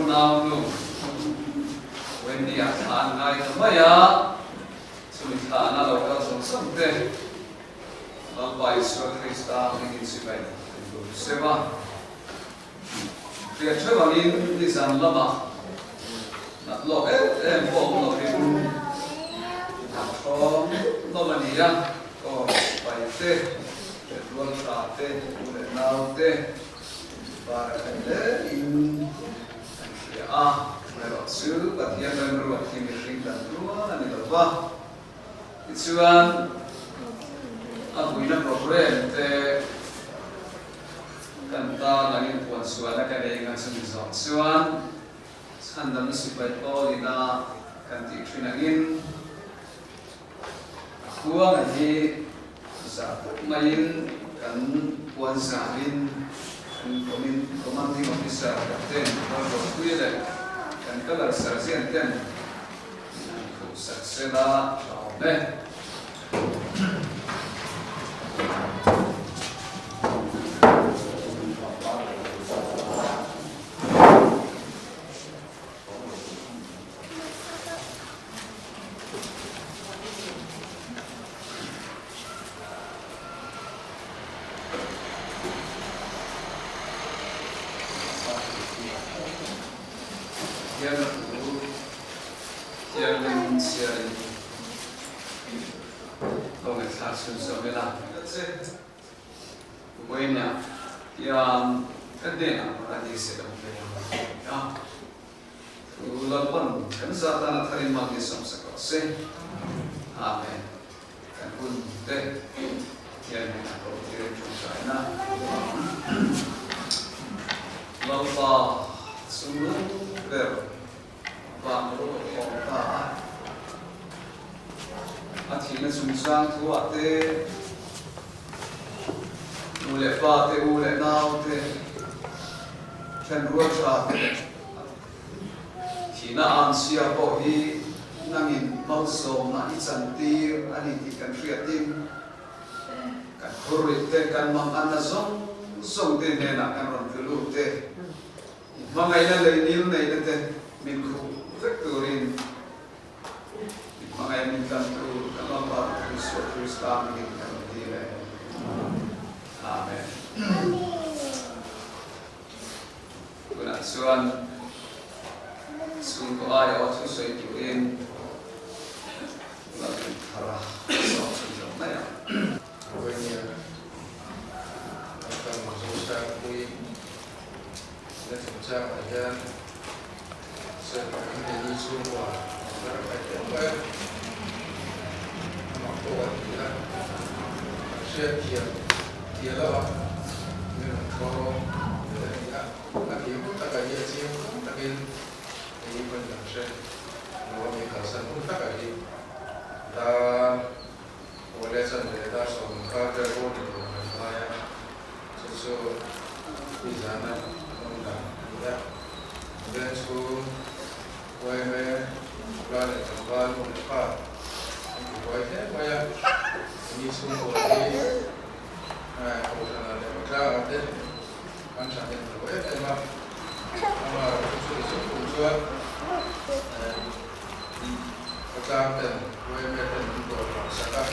Unaunu Wendy-a thla an ngai ta mai a, chumi thlahna lo kal zawng zawng te Lalpa Isua Krista hmingin chibai an bum seuh a. Hriat theuh angin nizan lamah nat lawk em em pawh awm lovin an thawm hlawm a ni a, aw sipai te, petrol tha te, u leh nau te var a khaih hle in an hria a, erawh chu Pathian remruat hi mihring dan rual a ni lo va, tichuan a vuina programme te Kan ta langin puan sualna ka nei nga chumi zawh chuan chhandamna sipai pawlina kan tih thin angin a khuanga hi zah tak maiin kan puan zarin kan commanding officer captain Lalruatpuia leh kan colour sergeant ten min han khuh sak sela tha awm e. Thianghlim chhiarin Lo ngaithla chhun zawk ila. Ka che vawinia hian ka hnenah paradise lo ve ang a ti a. Thu Lalpan kan zah tan a tharin mal ni sawmsak rawh se. Amen. Kan hun te hian hnenah pawh thirin tawngtaina ang. Lalpa chungnung ber Van rawh a khawm ta a. A thihna chungchang thuah te, nu leh pa te, u leh nau te, thenrual tha te leh thihna anchhia pawh hi nangin malsawmna i chantir a ni tih kan hriatin kan phurrit te, kan manganna zawng zawng te hnenah kan rawn tlu lut te. I hmangaihna leh nil neihna te min khuh vek turin i hmangaih min tlantu kan Lalpa Isua Krista hmingin kan rawn dil e. Amen. Tunah chuan chhungkaw aia aw thusawi turin Lalrinthara zawk chhun zawk mai ang. Vawinia kan kal Zosangpui na chungchangah hian sawipahin keini chhungkua an la rakai teh mai a, amah pawh a ti a, kan hriat thiam tia lo a, min rawn thaw ve a ni a, a thiam hun takah hi a chiang hun takin keini pawhin kan hre lo a, mi kalsan hun takah hi dar Awle chan leh dar 10 vel pawh ni tur kan ngai a, chu chu nizana awm dan a ni a. Veng chhung yma nula leh tlangval nu leh pa an ti buai hle mai a, ni chhungkaw hi kohhranah leh khawtlangah te an thahnem lo em em a, amaherawhchu chuti chung kum chuan Khawtlang ten yma ten min dawr hlak sak a,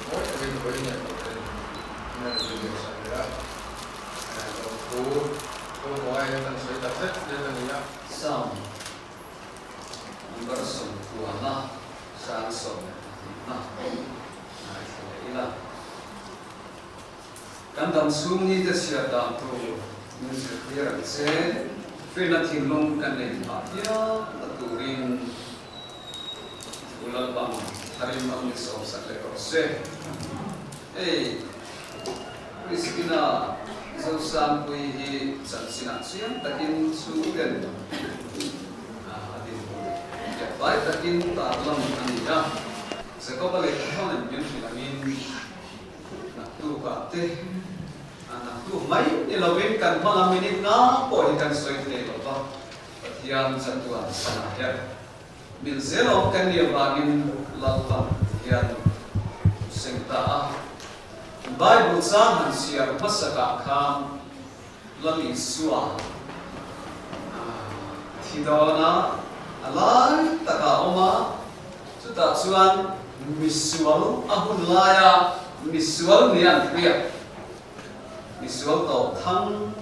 mawi takin vawi nge pawh ten min rawn zir leh sak leh a, lawmthu pawimawh aiin kan sawi tak zet zet a ni a. Psalm number sawmkuana sang 12 na ngaithla leh ila. Kan dam chhung ni te chhiar dan tur min zirtir ang che. Finna thinlung kan nei phah hial na turin thu Lalpang tharin ang ni sawmsak leh rawh se. Hei Christina Zosangpuii hi chanchinah chiang takin chhungten a dinhmun fiah fai takin tarlan a ni a. Jacob-a lehkhathawn in min hrilh angin Naktukah te, a naktuk mai ni lovin kan hma lam minute nga pawh hi kan sawi thei lo va, Pathian chatuan sanah hian mil zel awm kan nih avangin Lalpan hian seng ta a. Bible chang han chhiar hmasakah khan Lal Isua. thi dawn a, a lai takah a awm a, chutah chuan misual a hun laia misual nia an hriat, misual tawp thang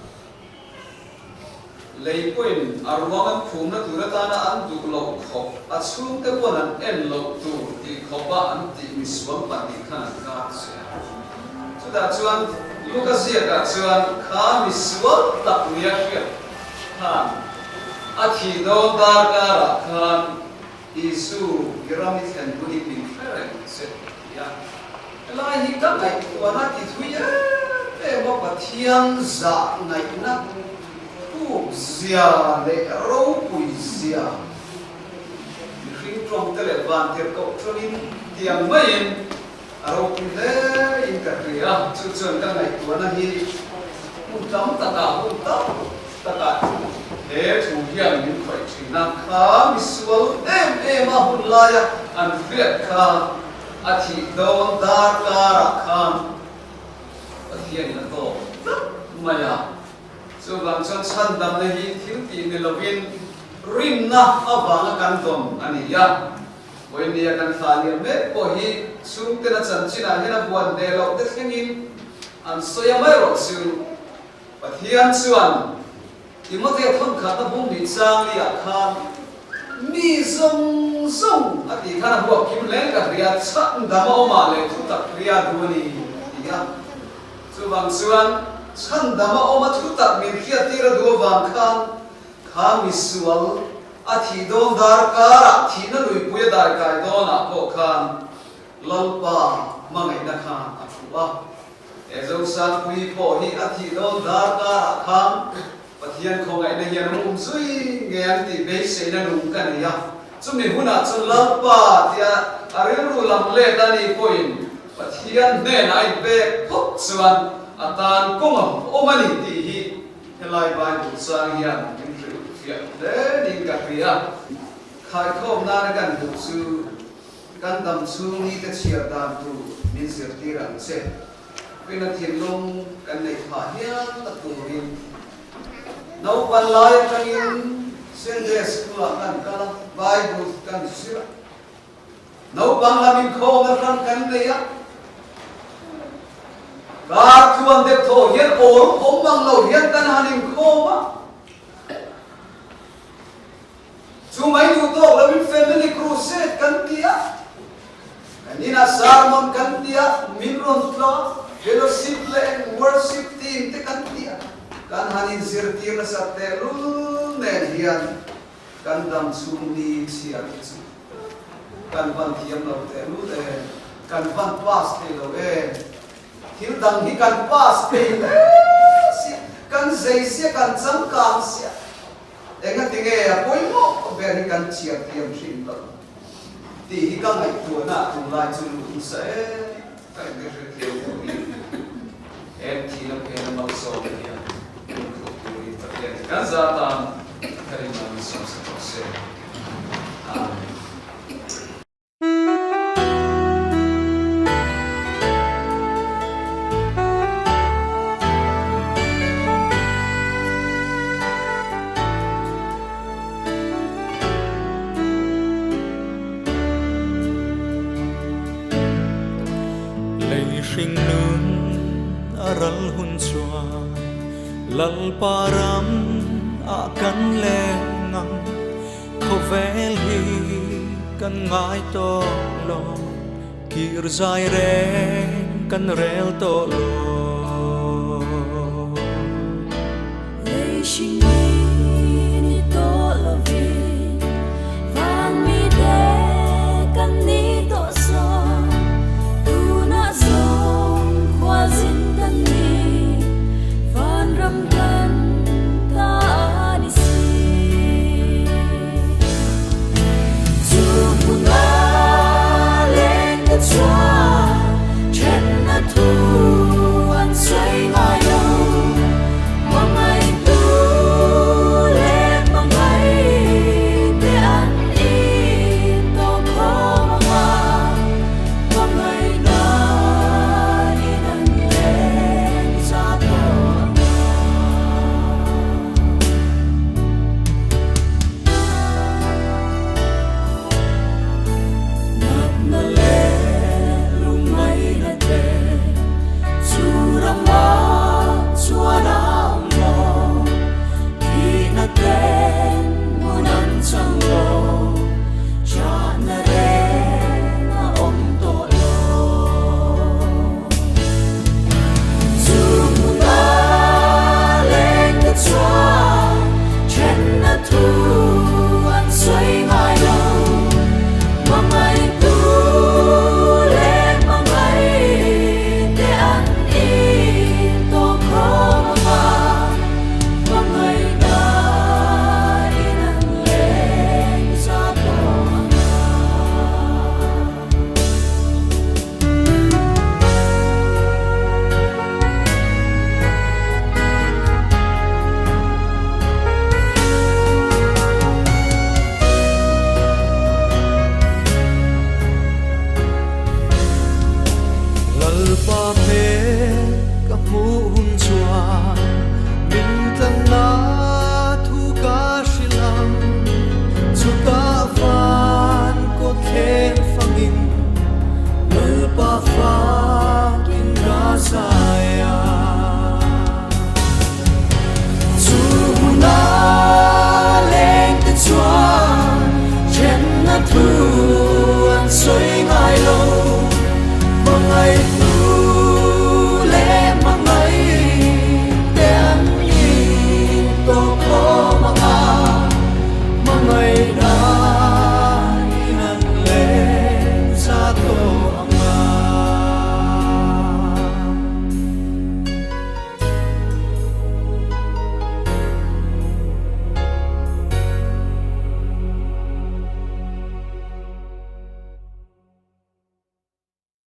lei pawhin a ruang an phumna tur atana an duh loh khawp, a chhungte pawn an en loh tur tih khawpa an tih misual pahnih khan an kar che a. Chutah chuan Luka ziakah chuan kha misual tak nia hriat khan a thih dawn darkarah khan Isu i ram i thlen hun i min hre reng che a ti a. Helai hi ka ngaihtuahna ti thui em em a, Pathian zah ngaihna thuk zia leh ropui zia mihring tawngte leh vantirhkoh tawngin tiang maiin A ropui hle in ka hria, chu chuan ka ngaihtuahna hi hmun tam takah, hun tam takah he thu hian min khawih thin a. Kha misual em em a hun laia an hriat kha a thih dawn dar karah khan Pathianin a tawk tlat mai a. Chuvang chuan chhandamna hi thil tih ni lovin rinna avanga kan dawn a ni a. Vawinia kan thlah liam mek pawh hi chhungtena chanchinah hian a buan hneh loh te thlengin an sawi a mai rawh chu. Pathian chuan Timothea thawnkhatna bung hnih chang liah khan mi zawng zawng a tih khan a huap kim hle ka hria, chhan dam a awmah leh thu tak hria duh a ni ti a. Chuvang chuan chhan dam a awm a thu tak min hriattir a duh avang khan kha misual A thih dawn dar karah thihna luipui a daikai dawnah pawh khan Lalpa hmangaihna khan a phu a. He Zosangpuii pawh hi a thih dawn dar karah khan Pathian khawngaihna hian a um zui nge an tih beiseina nung ka nei a. Chumi hunah chuan Lalpa tia a rilru lam let a nih pawhin Pathian hnenah a inpek phawt chuan a tan kawng a awm a ni tih hi Helai Bible chang hian min hrilh fiah hle niin ka hria. Khaikhawm nana kan duh chu kan dam chhung ni te chhiar dan tur min zirtir ang che. Rina thinlung kan neih phah hial tak turin naupan lai atangin Sunday School ah kan kal a, Bible kan zir a. Naupang lam inkhawm atang kan nei a, kar tluan deuh thaw hian awl awm ang lo hian kan han inkhawm a, chu mai duh tawk loin family crusade kan ti a, kan inah sermon kan ti a, min rawn tla fellowship leh worship team te kan ti a, kan han inzirtir nasat tehlul nen hian Kan dam chhung ni chhiar hi chu kan van thiam lo teh lut e, kan van pass thei lo e, thil dang hi kan pass thei hle sia, kan zei sia, kan changkang sia, engatinge a pawimawh ber hi kan chhiar thiam hrim lo tih hi ka ngaihtuahna ah tunlai chu luh nasa e, ka inti hrethiam turin he thil a phen a malsawm hian min khuh turin Pathian hi kan zat a. Ka rinna min sawmsak rawh se. Amen. Lei hring nun a ral hun chuan Lalpa ram ah kan leng ang, khawvel hi kan ngai tawh lo, kir zai reng kan rel tawh lo.